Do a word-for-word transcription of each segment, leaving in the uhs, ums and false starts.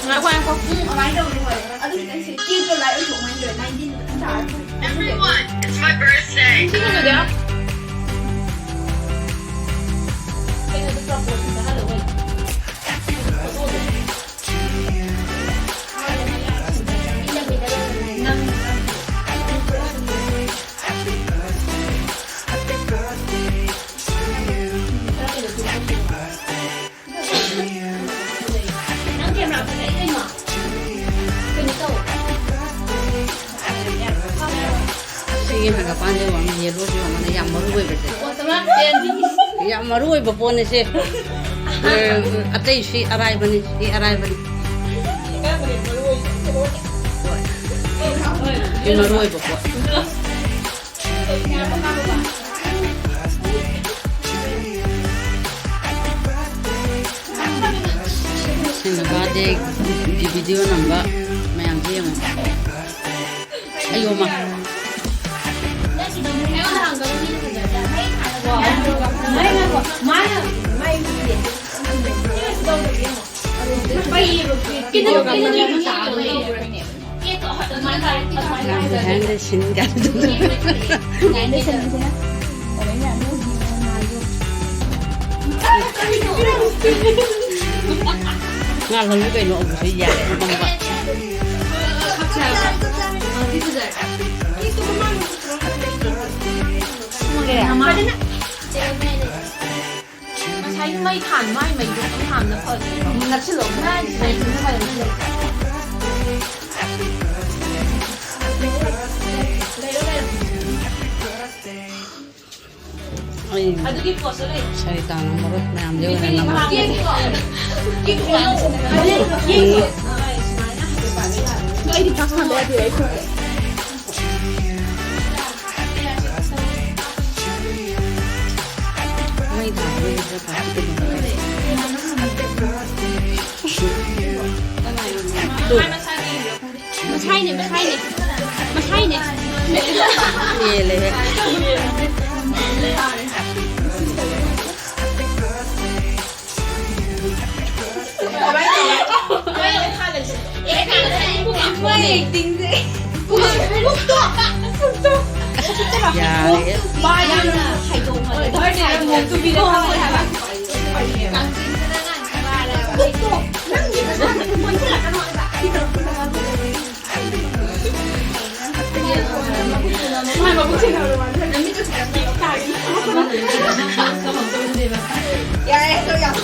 ꯉꯥꯏꯈꯣ, ꯉꯥꯏꯈꯣ꯫ ꯎꯝ, ꯑꯗꯨꯃꯥꯏꯅ ꯇꯧꯕꯅꯤ ꯍꯣꯏ꯫ ꯑꯗꯨ ꯈꯤꯇꯪ ꯁꯤ cake ꯇꯣ light ꯑꯣꯏꯊꯣꯛꯃꯟꯈ꯭ꯔꯦ, nineteen ꯈꯛꯇꯪ ꯇꯥꯔꯦ꯫ Everyone, it's my birthday. ꯁꯤ ꯀꯩꯅꯣꯗꯤ? ꯀꯩꯅꯣꯗꯣ propose ꯇꯥꯍꯜꯂꯣ ꯀꯩꯅꯣ꯫ Photo ꯗꯣ꯫ ꯅꯪ, ꯅꯪ꯫ ꯅꯪ camera ꯐꯖꯩ ꯀꯩꯅꯣ꯫ ꯀꯩꯅꯣ ꯇꯧ꯫ ꯁꯤꯒꯤ ꯍꯪꯒꯄꯥꯟꯁꯦ ꯌꯦꯡꯉꯣ, yellow ꯁꯦ ꯌꯦꯡꯉꯣ, ꯌꯥꯝ ꯃꯔꯨ ꯑꯣꯏꯕꯁꯦ꯫ ꯑꯣ, ꯆꯃꯥꯄꯟ꯫ ꯌꯥꯝ ꯃꯔꯨ ꯑꯣꯏꯕ ꯄꯣꯠꯅꯤ ꯁꯦ꯫ ꯑꯦ, ꯑꯇꯩ ꯁꯤ ꯑꯔꯥꯏꯕꯅꯤ, ꯁꯤ ꯑꯔꯥꯏꯕꯅꯤ꯫ ꯍꯣꯏ꯫ ꯁꯤ ꯃꯔꯨ ꯑꯣꯏꯕ ꯄꯣꯠ꯫ ꯁꯤꯅ birthday ꯒꯤ video ꯅꯝꯕ ꯃꯌꯥꯝꯁꯦ ꯌꯦꯡꯉꯣ꯫ ꯑꯌꯣꯃ꯫ Behind the scene ꯀꯥꯏꯅ꯫ ꯉꯥꯜꯍꯜꯂꯨ ꯀꯩꯅꯣ, ꯑꯃꯨꯛꯁꯨ ꯌꯥꯏ ꯃꯝꯕ꯫ ꯉꯁꯥꯏꯒꯤ ꯃꯩ ꯊꯥꯟ-, ꯃꯥꯏ ꯃꯩꯗꯣ ꯑꯗꯨꯝ ꯊꯥꯟꯕꯅ ꯐꯗꯣꯏꯔꯣ? ꯅꯛꯁꯤꯜꯂꯣ꯫ ꯃꯥꯏ ꯃꯩꯗꯨꯅ ꯐꯗꯣꯏꯔꯣ? ꯑꯗꯨꯒꯤ ꯄꯣꯠꯁꯨ ꯂꯩ꯫ ꯁꯔꯤꯇꯥꯅ ꯃꯔꯨꯞ ꯃꯌꯥꯝꯁꯦ ꯑꯣꯏꯅ ꯅꯝꯃꯒ꯫ ꯀꯦꯛ ꯀꯣ꯫ ꯀꯦꯛ ꯀꯣ꯫ ꯎꯝ꯫ ꯑꯩꯗꯤ ꯆꯥꯛ ꯊꯥꯡꯕ ꯌꯥꯗꯦ, ꯑꯩ ꯈꯨꯠ꯫ ꯃꯩ ꯊꯥꯕ ꯂꯣꯏꯔꯒ ꯄꯥꯔꯇꯤ ꯇꯧꯕ꯫ ꯃꯁꯥꯏꯅꯦ, ꯃꯁꯥꯏꯅꯦ꯫ ꯃꯁꯥꯏꯅꯦ꯫ ꯄꯦꯜꯂꯦꯍꯦ꯫ ꯃꯣꯏ ꯑꯦꯛꯇꯤꯡꯁꯦ꯫ ꯌꯥꯔꯦ꯫ ꯃꯥ ꯌꯥꯝꯅ ꯍꯩꯗꯧ ꯃꯥꯜꯂꯦ꯫ ꯕꯥꯔꯗꯦ ꯃꯣꯝ ꯇꯨꯕꯤꯗ ꯊꯝꯃꯦ ꯍꯥꯏꯕ꯫ ꯌꯥꯔꯦ, ꯑꯗꯣ ꯌꯥꯝ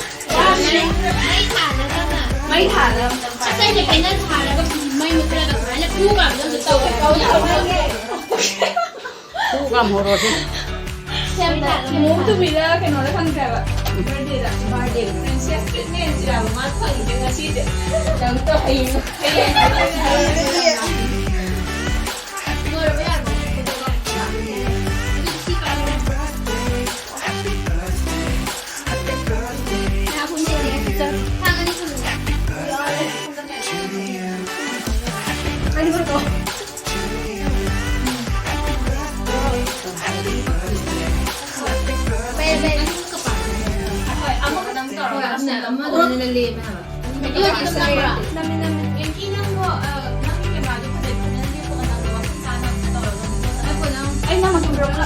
ꯃꯩ ꯊꯥꯜꯂꯒ꯫ ꯑꯁ, ꯑꯩꯅ ꯀꯩꯅꯣ ꯊꯥꯜꯂꯒ ꯃꯩ ꯃꯨꯠꯊꯠꯂꯒ ꯁꯨꯃꯥꯏꯅ ꯄꯨ ꯀꯥꯝꯕꯗꯣ ꯑꯝꯇ ꯇꯧꯒꯦ꯫ ꯄꯨ ꯀꯥꯝꯍꯧꯔꯣꯁꯦ꯫ ꯃꯣꯝ ꯇꯨꯕꯤꯗ ꯀꯩꯅꯣꯗ ꯐꯪꯗ꯭ꯔꯦꯕ꯫ ꯕꯥꯔꯗꯦꯗ꯫ ꯕꯥꯔꯗꯦ꯫ ꯄ꯭ꯔꯤꯟꯁꯦꯁ ꯇ꯭ꯔꯤꯠꯃꯦꯟꯁꯤꯔꯕ ꯃꯥꯅ ꯐꯪꯉꯤꯁꯦ ꯉꯁꯤꯁꯦ꯫ ꯅꯪ ꯇꯧ ꯍꯌꯦꯡ꯫ ꯍꯌꯦꯡ꯫ ꯂꯣꯏꯔꯕ ꯌꯥꯔꯕꯣ? ꯑꯩ ꯅꯪ ꯃꯇꯝ ꯄꯤꯔꯛꯄ